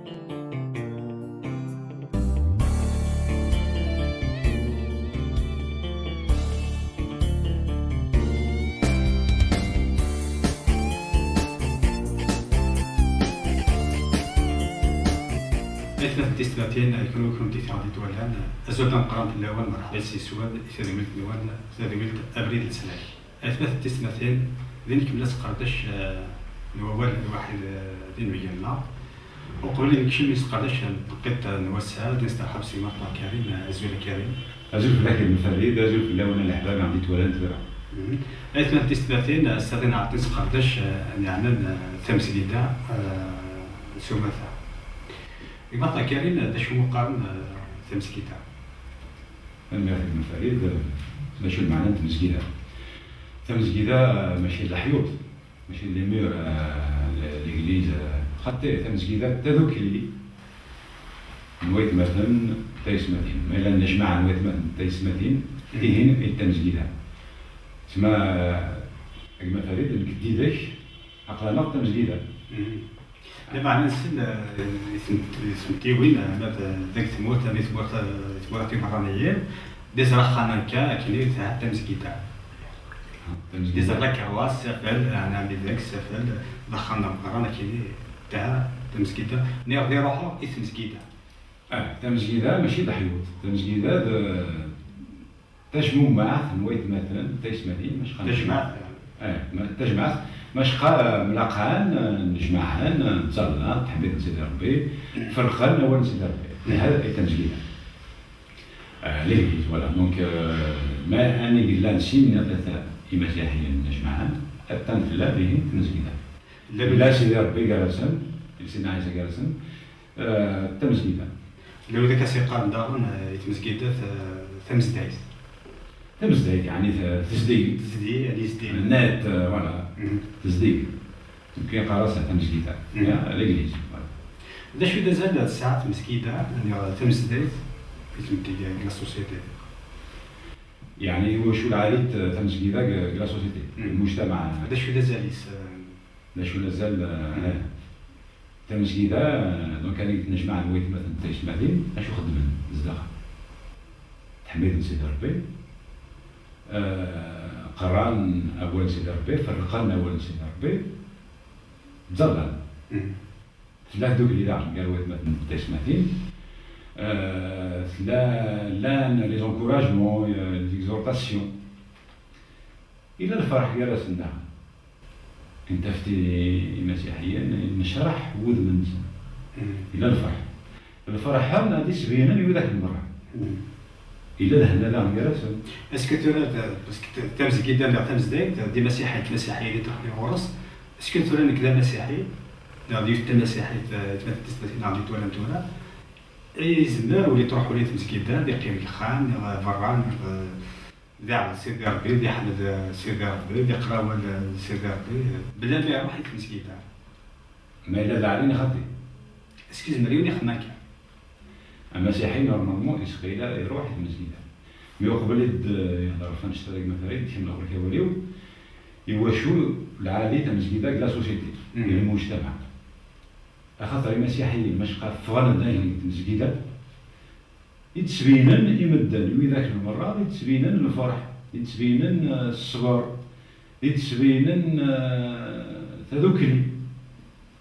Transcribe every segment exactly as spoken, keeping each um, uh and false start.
Aytmaten tiyessetmatin, kunwi kunti i ɣ-d-yettwalan, azul d ameqqran fell-awen, merḥba yes-wen i tadwilt-nwen, tadwilt Abrid n Leslak. Aytmaten tiyessetmatin, din nkemmel asqerdec, eh, n wawal n Waḥid, eh, d inebgi-nneɣ. Uqbel i nekcem i usqerdec n tneqqiṭ n wass-a, ad nesteṛḥeb s gma-tneɣ Karim, eh, azul a Karim. Azul fell-ak a Ben Farid, azul fell-awen a leḥbab i ɣ-d-yettwalan tura. Mhm. Aytmaten tiyessetmatin, ass-a din nɛeṭṭi asqerdec, eh, n yeɛnan, eh, tamezgida, eh, s umata. Gma-tneɣ Karim, d acu umi qqaren, eh, tamezgida? Tanemmirt a Ben Farid, eh, d acu lmeɛna n tmezgida? Tamezgida, eh, mačči d leḥyuḍ, mačči d les murs, eh, l-, l'église, eh, xaṭi, tamezgida d tadukli n waytmaten d tayesmatin. Ma yella nnejmaɛ n waytmaten d tayesmatin, mhm, tihin i d tamezgida. Tma, eh, a gma Farid, nekk d yid-k, aql-aneɣ d tamezgida. Mhm. Lameɛna nsell, eh, i tment-, i tmentiwin, eh, ma d, deg tmurt, ma di tmurt, eh, di tmura tiberraniyin, d iẓra axxam akka, akken i d tamezgida. Tamezgida. D iẓra lakerwas, safel, ɛni deg safel, d axxam d ameqqran, akken i d tamezgida. Niɣ di ruḥeɣ i tmezgida. Ah, tamezgida mačči d aḥyuḍ. Tamezgida d, Tajmumaɛt n waytmaten d tayesmatin, maca tajmaɛt, eh, ma-, tajmaɛt, maca, eh, mlaqan, eh, nnejmaɛen, eh, ttẓallan, ttḥemmiden Sidi Ṛebbi, ferqen awal n Sidi Ṛebbi. Mhm. Hada ay tamezgida. Eh, l'église, voilà. Donc, eh, ma anig llan sin neɣ tlata imasiḥiyen nnejmaɛen, attan tella dihin tmezgida. Yella Sidi Ṛebbi gar-asen, Sidna Ɛisa gar-asen, eh, tamezgida. Llan wid akka s-yeqqaren daɣen, eh, i tmezgida ta-, tamezdayt. Tamezdayt, yeɛni ta-, tezdeg. Tezdeg, yeɛni yezdeg. Net, eh, voilà. Mhm. Tezdeg. Donc, yeqqar-as tamezgida. Mhm. Ya, l'église, voilà. D acu i d azal tesɛa tmezgida, neɣ tamezdayt, i tmeddit deg la société? Yeɛni, iwacu lɛali-t tamezgida deg, deg la société, mhm, deg lmujtamaɛ? D acu i d azal-is, eh, D acu n azal, eh, tamezgida, eh, donc, anig tnejmaɛ n waytmaten d tayesmatin, acu xeddmen zdaxel? Ttḥemmiden Sidi Ṛebbi, eh, qqaren awal n Sidi Ṛebbi, ferrqen awal n Sidi Ṛebbi, ttẓallan. Mhm. Tella tdukli daɣen gar waytmaten d tayesmatin, eh, tella, llan les encouragements, eh, les exhortations. Yella lferḥ gar-asen daɣen. Ntafti imasiḥiyen necreḥ wudem-nsen. Mm. Yella lferḥ. Lferḥ-a ad d-isbinen i widak n berra. Mm. Yella lehna daɣen gar-asen. Est-ce que tura, parce que tamezgida neɣ tamezdayt, d imasiḥiyen, d tmasiḥiyin i d-iruḥen ɣur-s, est-ce que tura nekk d amasiḥi, neɣ d yiwet tamasiḥit, eh, tmatit neɣ d-yettwalan tura, izmer ur yettruḥ ula i tmezgida, d iqqim deg uxxam, neɣ berra, neɣ, eh, D iɛbed Sidi Ṛebbi, d iḥmed Sidi Ṛebbi, d iqra awal Sidi Ṛebbi, bla ma iruḥ i tmezgida. Ma yella d lɛali neɣ xaṭi. Est-ce que yezmer yiwen ixdem akka? Amasiḥi, normalement, yesqila iruḥ i tmezgida. Mi uqbel i d-yehder ɣef annect-a deg Mafarid, kemmleɣ ɣur-k awal-iw, iwacu lɛali tamezgida deg la société, mhm, deg lmujtamaɛ. Axaṭer imasiḥiyen, macqa ffɣen dayen deg tmezgida, i d-sbinen i medden, i widak n merra, i d-sbinen lferḥ, i d-sbinen, eh, ṣṣber, i d-sbinen, eh, tadukli,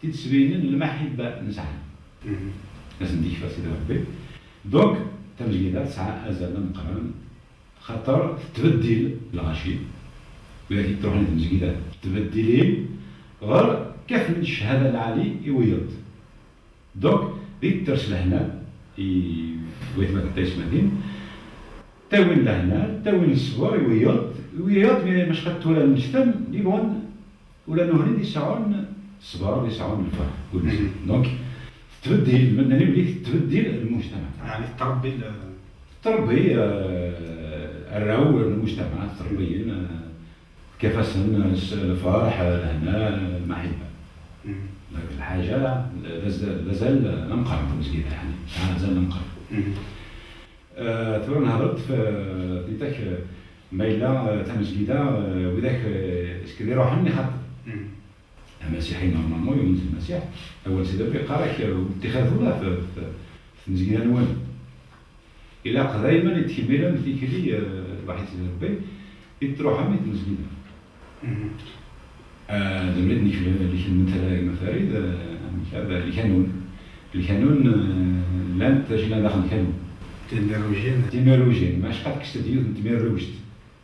i d-sbinen lmaḥibba nesɛa. Mhm. Ad sen-d-ikfa Sidi Ṛebbi. Donc, tamezgida tesɛa azal d ameqqran, xaṭer tettbeddil lɣaci. Widak i d-truḥen i tmezgida, ttbeddilin ɣer kaf n ccahada lɛali i wiyeḍ. Donc, di tetters lehna i waytmaten d tayesmatin, ttawin lehna, ttawin ṣṣber i wiyeḍ, i wiyeḍ, mi macqa tura nnekten, yebɣun ula nuhni d isɛun ṣṣber, d isɛun lferḥ, kul zik. Mhm. Donc, tettbeddil, medden i wlik tettbeddil lmujtamaɛ. Yeɛni tettṛebbi l- Tettṛebbi, eh, arraw n lmujtamaɛ, tettṛebbiyen, eh, Kif-asen s-, lferḥ, lehna, lmaḥibba. Mhm. Donc, lḥaǧa, d azal, d azal d ameqqran, tamezgida, yeɛni, tesɛa azal d ameqqran. Mhm. Eh, tura nehḍer-d f-, f-, nnitak, eh, ma yella, eh, tamezgida, eh, widak, eh, est-ce que d iruḥen i xaṭi? Mhm. Amasiḥi normalement yumen s Lmasiḥ, awal Sidi Ṛebbi yeqqar-ak, euh, ur ttixadet ula f, f, f tmezgida-nwen. Ilaq daymen i tkemmilem tikli, euh, lwaḥid Sidi Ṛebbi, i d-truḥem i tmezgida. Mhm. Ah, zemret ad nekmel, ad nekmel tala gma Farid, ah, amek ara, lkanun. Lkanun, ah, llant, acu yellan daxel lkanun? Timirrujin. Timirrujin, ma acḥal tekkes-d yiwet n tmirruǧt,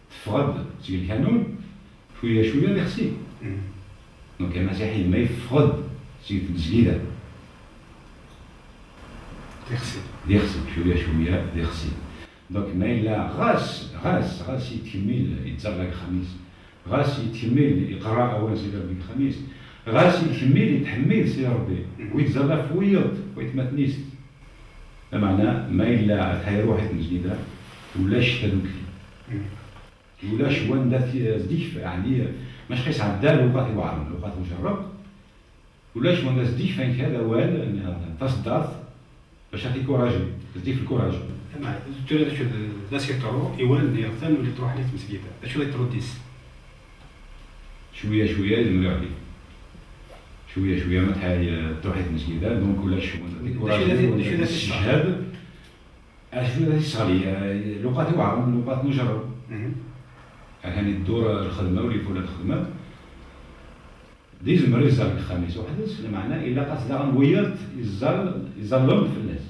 teffeɣ-d seg lkanun, cwiya cwiya d ixsi. Mhm. Donc, amasiḥi, ma yeffeɣ-d seg tmezgida, d ixsi. D ixsi, cwiya cwiya d ixsi. Donc, ma yella ɣas, ɣas, ɣas yettkemmil yettẓalla deg uxxam-is, ɣas yettkemmil iqerra awal Sidi Ṛebbi deg uxxam-is, ɣas yettkemmil yettḥemmid Sidi Ṛebbi, mhm, u yettẓalla f wiyeḍ, f waytmaten-is. Lameɛna, ma yella ata iruḥ i tmezgida, ulac tadukli. Mhm. Ulac wanda t-, s-d-ikfa, yeɛni, maca yesɛedda lewqat iweɛren, lewqat ujerreq, ulac wanda s-d-ikfa nekk ad awal, neɣ taseddart, bac ad t-ikuraji, s-d-ikfa lkuraj. Ama, tura d acu d, d asiṭru, i wallen yeɣtan ur yettruḥ i tmesgida. D acu d aṭrud-is? Cwiya, cwiya, yezmer yeɣli. Cwiya, cwiya, ma tḥay, eh, truḥ i tmesgida, donc ulac wanda d acu d, t-ikuraji, d acu d, wanda d acu d t-issejhad. Acu d acu i t-isseɣli? Eh, lewqat iweɛren, lewqat n ujerreb. Mhm. Akan iddur, eh, lxedma, ur yeffula lxedma. D izmer iẓẓal deg uxxam-is weḥd-s, lameɛna ilaq-as daɣen wiyeḍ iẓẓal, iẓẓallen fell-as.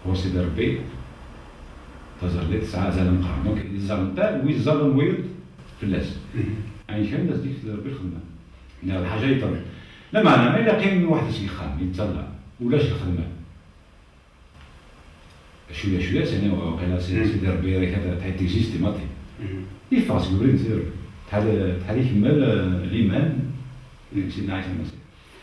Ɣur Sidi Ṛebbi, taẓallit tesɛa azal ameqqran. Donc, iẓẓal netta, wi iẓẓallen wiyeḍ fell-as. Mhm. Ayen kan, d as-d-yefk Sidi Ṛebbi lxedma. Neɣ lḥaǧa yeṭṭren. Lameɛna, ma yella qqim weḥd-s deg uxxam, yettẓalla, ulac lxedma. Cwiya, cwiya, sani, waqila si-, Mm. Sidi Ṛebbi, rek ad tɛid tegzisti maḍi. Mm. Yeffeɣ seg ubrid n Sidi Ṛebbi. Tḥal, tḥal ikemmel, eh, liman, deg Sidna Ɛisa Lmasiḥ.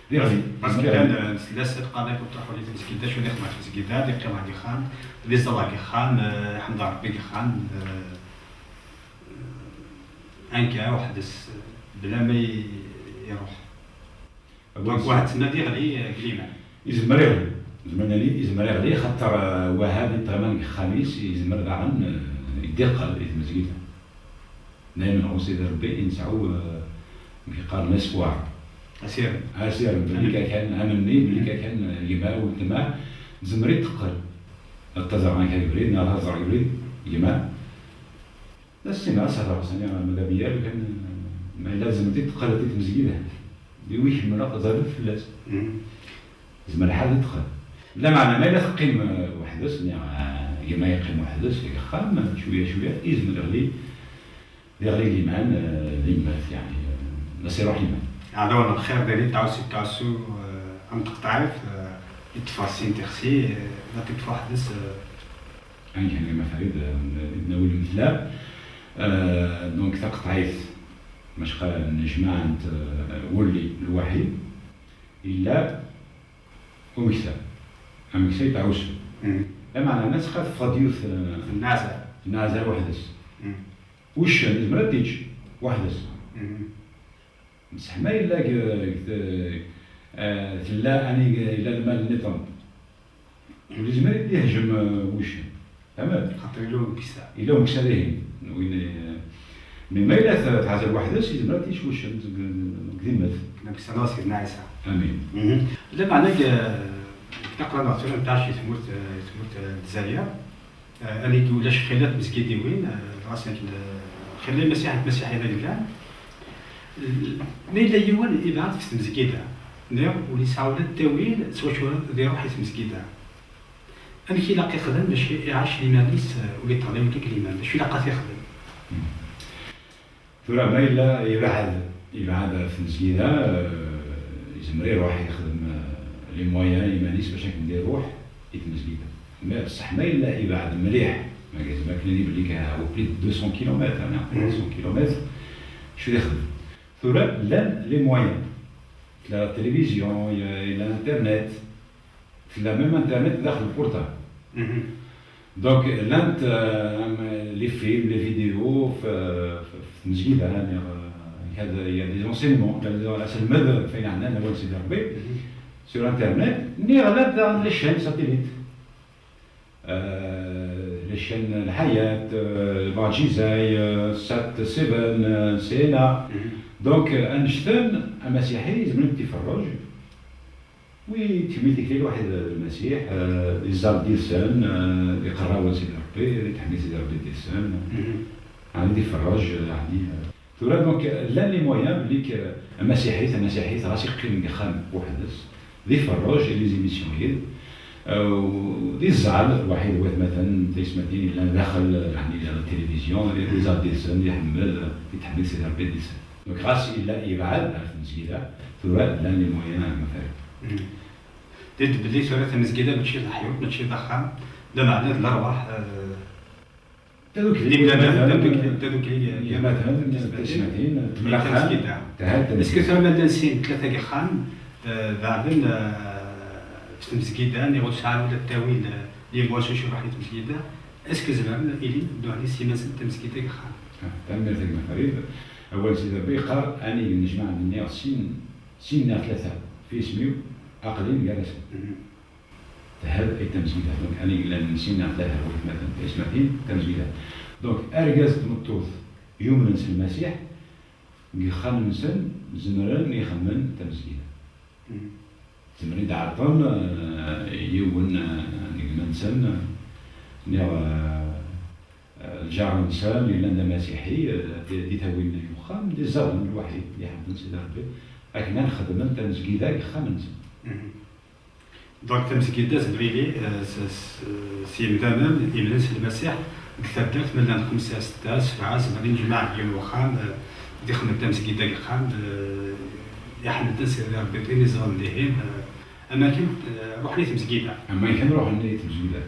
Di ɣli. Parce que llan, eh, tella s lqanat ur truḥ ula i tmezgida, d acu d ixdem ɣef tmezgida, d iqqim ɣer yixxam, d iẓẓal ɣer yixxam, eh, ḥmed Ṛebbi deg yixxam, eh, eh, anka weḥd-s, eh, bla ma i-, iruḥ. Donc, wahat tma d iɣli, eh, deg liman. Izmer iɣli. Izmer nani, izmer iɣli, xaṭer, eh, waha di ṭṭiman deg uxxam-is, izmer daɣen, eh, iddiqqel i tmezgida. Daymen ɣur Sidi Ṛebbi i nesɛu, eh, amek yeqqaren, espoir. Asirem. Asirem, belli amen, kakan, amenni, belli, mm, kakan, eh, gma, weltma, tezmer i d-teqqel. Ad taẓer ɣer ubrid, neɣ ad taẓer ubrid, gma. La ssineɣ ad s-hedreɣ sani, madam Yal, kan, ma yella tzemreḍ i d-teqqaleḍ i tmezgida. Di wi kemmleɣ taẓallit fell-as. Mhm. Yezmer lḥal ad d-teqqel. Lameɛna ma yella teqqim, eh, weḥd-s, niɣ, eh, gma yeqqim weḥd-s deg uxxam, cwiya, cwiya, yezmer iɣli, d iɣli liman, eh, d immat, yeɛni, eh, ma s-iruḥ liman. Ɛdawen lxir, diri tɛusu, tɛusu, eh, am teqṭaɛit, eh, yeṭṭef sin tixsi, eh, la teṭṭef weḥd-s, eh, Ayen kan, gma Farid, eh, n-, nawel mtla. Eh, donc, taqeṭɛit, macqa nejmaɛent, eh, wulli lwaḥid, illa umeksa. Ameksa yettɛussu. Mhm. Lameɛna, ma teffeɣ-d yiwet, eh, tenneɛzar. Tenneɛzar weḥd-s. Mhm. Uccen, yezmer ad t-yečč weḥd-s. Mhm. Bṣeḥ ma yella g-, g-, eh, tella anig yella lmal nniḍen, ur yezmir ad d-yehjem, eh, wuccen. Fehmet? Xaṭer yella umeksa. Yella umeksa dihin. Win, eh, mais ma yella t-, teɛzel weḥd-s, yezmer ad t-yečč wuccen deg, deg dimmet. Ameksa n Sidna Ɛisa. Amin. Mhm. Lameɛna g-, aql-aneɣ tura ntaɛec i tmurt, eh, tmurt, eh, n Lezzayer. Eh, anig ulac xilla n tmezgidiwin, eh, ɣas akken, eh, xilla imasiḥ-, imasiḥiyen ay yellan. Eh, ma yella yiwen ibɛed ɣef tmezgida, niɣ ur yesɛi ula ttawil s wacu ad iruḥ i tmezgida, amek ilaq ixdem bac iɛac liman-is, eh, ur yeṭṭeɣlay ula deg liman? D acu ilaq ad t-ixdem? Tura, ma yella yebɛed, yebɛed ɣef tmezgida, eh, yezmer iruḥ yexdem, eh, les moyens iman-is bac akken d-iruḥ i tmezgida. Mais bṣeḥ ma yella yebɛed mliḥ, ma yezmer akken ad yili belli ka au plus de deux cents kilomètres, neɣ trois cents kilomètres, acu d ixdem? Tura, llan les moyens. Tella la télévision, il y a, il y a Internet, Tella même internet daxel le portable. Mhm. Donc, llant, euh, am, les films, les vidéos, f, f, f tmezgida, neɣ, euh, il y a des enseignements, il y a des, aselmed, f ayen ɛnan awal Sidi Rebbi, mhm, sur internet, neɣ llant daɣen les chaînes satellites. Euh, les chaînes Lhayat, euh, Lmuɛǧiza, euh, Sat Seven, euh, C N A. Mhm. Donc, euh, annect-en, amasiḥi yezmer ad t-iferrej, wi yettḥemmil tikli lwaḥid d Lmasiḥ, euh, yeẓẓar-d yid-sen, euh, iqerra awal Sidi Ṛebbi, yettḥemmil Sidi Ṛebbi d yid-sen, ɛni ad iferrej, euh, ɛni, euh. Tura, donc, llan les moyens belli k-, amasiḥi, tamasiḥit, ɣas iqqim deg uxxam weḥd-s, d iferrej les émissions-id, euh, d iẓẓal lwaḥid watmaten tayesmatin yellan daxel, euh, yeɛni la télévision, d iẓẓal did-sen, iḥemmel, euh, yettḥemmil Sidi Ṛebbi did-sen. Donc, ɣas yella yebɛed ɣef tmezgida, tura llan les moyens à le faire. Did belli tura tamezgida mačči d aḥyuṭ, mačči d axxam, lameɛna d lerwaḥ, euh, tadukli, tadukli, tadukli, tayesmatin, temlaxan, tamezgida. Est-ce que tura ma llan sin, tlata n yexxam, euh, beɛden, euh, f tmezgida, niɣ ur sɛan ula d ttawil, euh, les moyens iruḥen i tmezgida, est-ce que zemren ilin, nutni s yiman-nsen tamezgida deg uxxam? Ah, tanemmirt a gma Farid. Awal Sidi Ṛebbi yeqqar, anig n jmaɛ-nni sin, sin neɣ tlata f yisem-iw, aql-in gar-asen. Tehad ay tamezgida. Donc, anig llan sin neɣ tlata n watmaten tayesmatin, tamezgida. Donc, argaz d tmeṭṭut yumnen s Lmasiḥ, deg yexxamen-nsen, zemren ixemmen tamezgida. Zemren ad d-ɛerḍen, euh, yiwen, euh, n gma-nsen, euh, niɣ, euh, euh, lǧar-nsen yellan d amasiḥi, euh, d, d itawin n uxxam, d iẓẓalen lwaḥid, iḥemmlen Sidi Ṛebbi, akken ad xedmen tamezgida deg yexxamen-nsen. Donc, tamezgida zemren ilin, euh, s, s, s yemdanen, yemdanen s Lmasiḥ, deg taddart, ma llan xemsa, setta, sebɛa, zemren ad nnejmaɛen deg yiwen wexxam, euh, ad ixemmen tamezgida deg uxxam, euh, iḥemmel-iten Sidi Ṛebbi, d win iẓran dihin, euh, am akken, euh, ruḥen i tmezgida. Am akken ruḥen i tmezgida.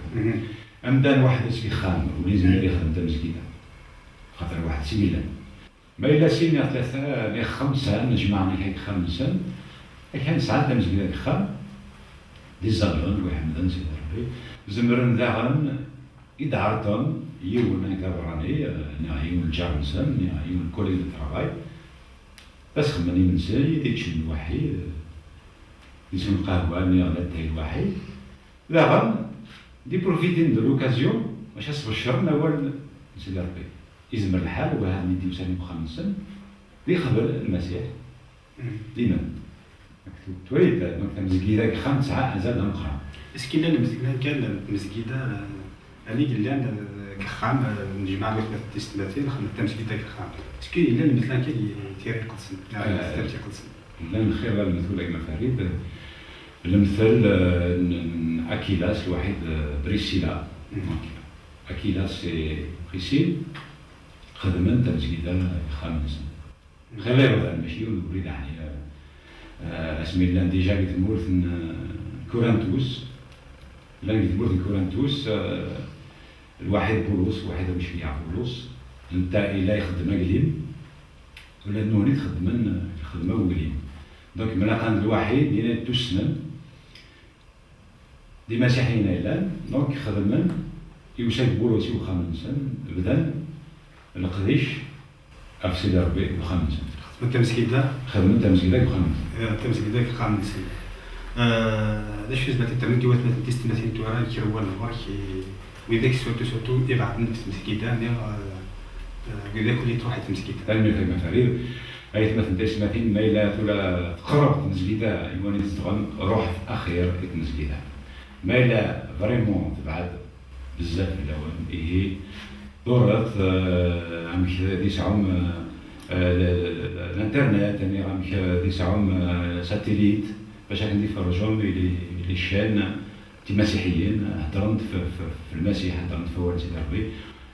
Amdan weḥd-s deg uxxam, ur yezmir ad ixdem tamezgida. Xaṭer weḥd-s i yellan. Ma yella sin neɣ tlata neɣ xemsa, nnejmaɛen akka deg uxxam-nsen, akken sɛan tamezgida deg uxxam, d iẓallen, wi ḥemmden Sidi Ṛebbi, zemren daɣen i d-ɛerḍen yiwen d aberrani, neɣ yiwen lǧar-nsen, neɣ yiwen collègue de travail, d as-xemmen imensi, d iččen lwaḥid, d isun lqahwa, neɣ latay lwaḥid. Daɣen, d iprofitin de l'occasion, bac ad sbeccren awal n Sidi Ṛebbi. Izmer lḥal, waha mi d-yusan i wexxam-nsen, d iqbel Lmasiḥ, d iman. Twalid, donc, tamezgida deg uxxam tesɛa azal d ameqqran. Est-ce que llan lmezgida kan, lmezgida, euh, anig llan, euh, deg uxxam, euh, nnejmaɛen watmaten tiyessetmatin, xedmen tamezgida deg uxxam. Est-ce que yella lmetla kan i Tira Iqedsen, neɣ, euh, Tabt Iqedsen? Llan xir n lemtul a gma Farid, lemtel, euh, n, n Akilas, lwaḥid, euh, Priscilla. Donc, Akilas et Priscille xedmen tamezgida deg uxxam-nsen. Xir iḍan, mačči yiwen ubrid ɛni, euh, asmi llan déjà deg tmurt n, euh, Kurantus, llan deg tmurt n Kurantus, euh, lwaḥid Bulus, lwaḥid awi cbiya Bulus, nta ila ixeddem aglim, ula d nutni txeddmen, euh, lxedma n uglim. Donc, mlaqan d lwaḥid, yella yettussnen, d imasiḥiyen ay llan, donc xedmen, iwsa deg Bulus i uxxam-nsen, bdan leqdic ɣef Sidi Ṛebbi deg uxxam-nsen. Xedmen tamezgida? Xedmen tamezgida deg uxxam-nsen. Eh, tamezgida deg uxxam-nsen. Eh, d acu i tezmer ad d-ternuḍ i watmaten tiyessetmatin tura, kra n wawal ɣur-k, i widak surtout, surtout ibeɛden f tmezgida, neɣ, eh, eh, widak ur yettruḥ i tmezgida? Tanemmirt a gma Farid. Aytmaten tayesmatin, ma yella tura tqerreb tmezgida i wayen i tzedɣem, ruḥet axir i tmezgida. Ma yella vraiment tebɛed bezzaf fell-awen, ihi ḍurret, euh, amek ad isɛum, euh, euh, l-, l-, l-, l'internet, niɣ amek ad isɛum, euh, satellite, bac akken ad iferrjum i les, les chaînes timasiḥiyin, heddren-d f, f, f Lmasiḥ, heddren-d f wawal n Sidi Ṛebbi.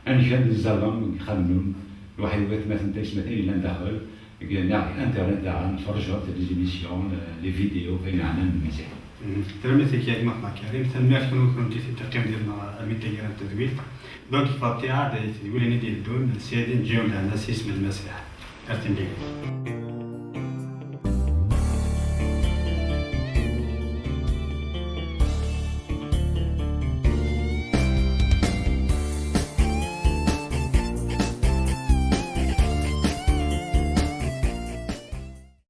Amek ad iẓẓalem deg yixxamen-nwen, lwaḥid n watmaten tayesmatin yellan daxel, deg, neɣ deg internet daɣen, ferrjent les émissions, les, les vidéos, ayen yeɛnan Lmasiḥ. Mhm. Tanemmirt-ik a gma Karim, tanemmirt kunwi kunti i d-teqqim did-neɣ armi d taggara n tedwilt. Donc, yeffeɣ-d ttiɛad, tedwilin i d-iteddun, sya din ǧǧiɣ lehna s yisem n Lmasiḥ. Ar timlilit.